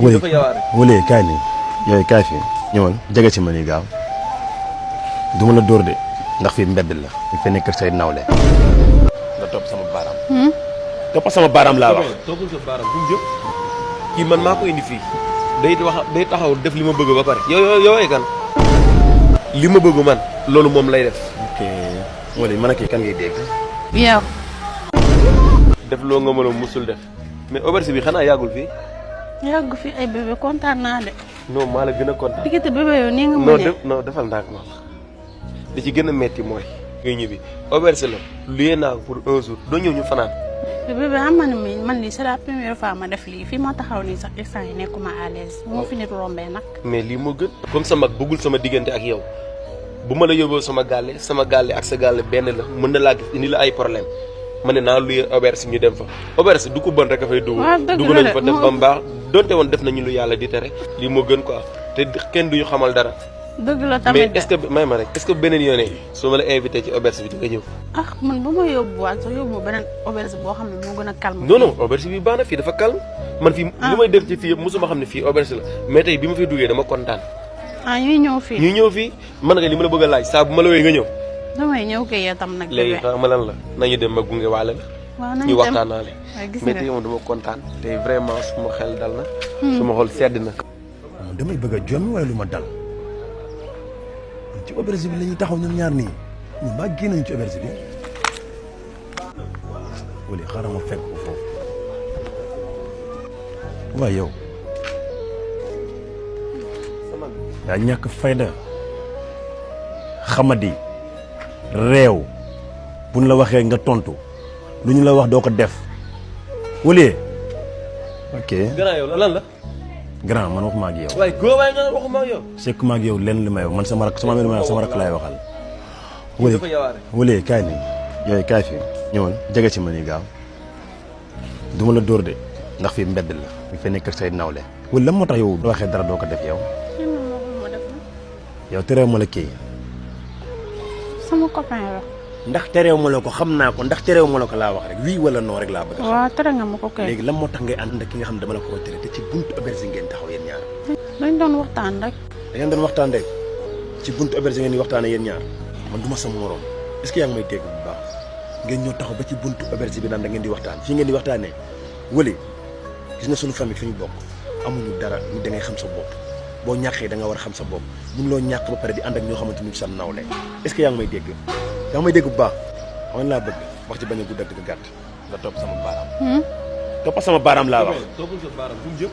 wuli wuli kaay nii yooyu kaay fi ñëwal jege ci ma nii gaaw du ma la dóor de ndax fii mbedd la ñu fee nekk say nawle nga topp sama baaraam topp sama baaraam laa wax toppal sa baaraam fu mu jëm kii man maa ko indi fii day taxaw def li ma bëgg ba pare yow ay kan li ma bëgg man loolu moom lay def ok wuli man a kii kan ngay dégg yow def loo nga mën a musul def mais auberge bi xanaa yàggul fii yàgg fi ay bébé kontaan naa de non maa la gën a kontaan diggante bébé yow nii nga mënee non defal ndànk ma li ci gën a metti mooy ngay ñibbi auberge la luyee naa ko pour un jour doo ñëw ñu fanaan bébé xam nga ne man lii c'est la première fois ma def lii fii moo taxaw nii sax instant yi nekkuma à l'aise moo fi nit rombee nag mais lii moo gën comme sa mag bëggul sama diggante ak yow bu ma la yóbboo sama gàlle ak sa gàlle benn la mën na laa gis indi la ay problème ma ne naa luy auberge ñu dem fa auberge du ko bon rek a fay dugg dugg nañ fa def ba mu baax donte woon def nañu lu yàlla di tere lii moo gën quoi te kenn duñu xamal dara dëgg la tamit mais est-ce que may ma rek est-ce que beneen yoonee su ma la invité ci auberge bi di nga ñëw man bu ma yóbbuwaat sax yóbbu ma beneen auberge boo xam ne moo gën a calme non auberge bi baax na fii dafa calme man fii li may def ci fii yëpp mosuma xam ne fii auberge la mais tey bi ma fi duggee dama kontaan ñuy ñëw fii man nga li ma la bëgg a laaj saa bu ma la wooyee nga ñëw damay ñëw kay yow tam nag léegi xam lan la nañu dem ma gunge waale la waaw ñu waxtaanaale mais tey moom dama kontaan te vraiment suma xel dal na suma xol sedd na damay bëgg a jommi wala lu ma dal ci auberge bi la ñuy taxaw ñoom ñaar nii ñu maa génn nañu ci auberge bi wala xaaral ma fekk ko foofu waaye yow yaa ñàkk fayda xamadi réew buñ la waxee nga tontu lu ñu la wax doo ko def wala ok grand yow lan la grand man waxuma ak yow waaye góor waaye nga waxuma ak yow sekk ma ak yow lenn li may wax man sama rak laay waxal wala kaay nii yooyu kaay fi ñëwal jege ci ma nii gaaw du ma la dóor de ndax fii mbedd la ñu fee nekk say nawle wala lan moo tax yow doo waxee dara doo ko def yow yow terew ma la kii sama copain la ndax terew ma la ko xam naa ko ndax terew ma la ko laa wax rek oui wala non rek laa bëgg waaw tere nga ma ko kay léegi lan moo tax ngay ànd ak ki nga xam ne dama la ko tere te ci buntu auberge ngeen taxaw yéen ñaar dañ doon waxtaan rek da ngeen doon waxtaan rek ci buntu auberge ngeen di waxtaanee yéen ñaar man du ma sama morom est-ce que yaa ngi may dégg bu baax ngeen ñëw taxaw ba ci buntu auberge bi naan da ngeen di waxtaan fii ngeen di waxtaanee wali gis nga sunu famille fi ñu bokk amuñu dara ñu da ngay xam sa bopp boo ñàkkee da nga war a xam sa bopp mun loo ñàkk ba pare di ànd ak ñoo xamante ni sa nawle est-ce que yaa ngi may dégg yaa ngi may dégg bu baax xam laa bëgg wax ci bañ a gudd ak di ko gàtt nga topp sama baaraam topp sama baaraam laa wax toppal sa baaraam fu mu jëm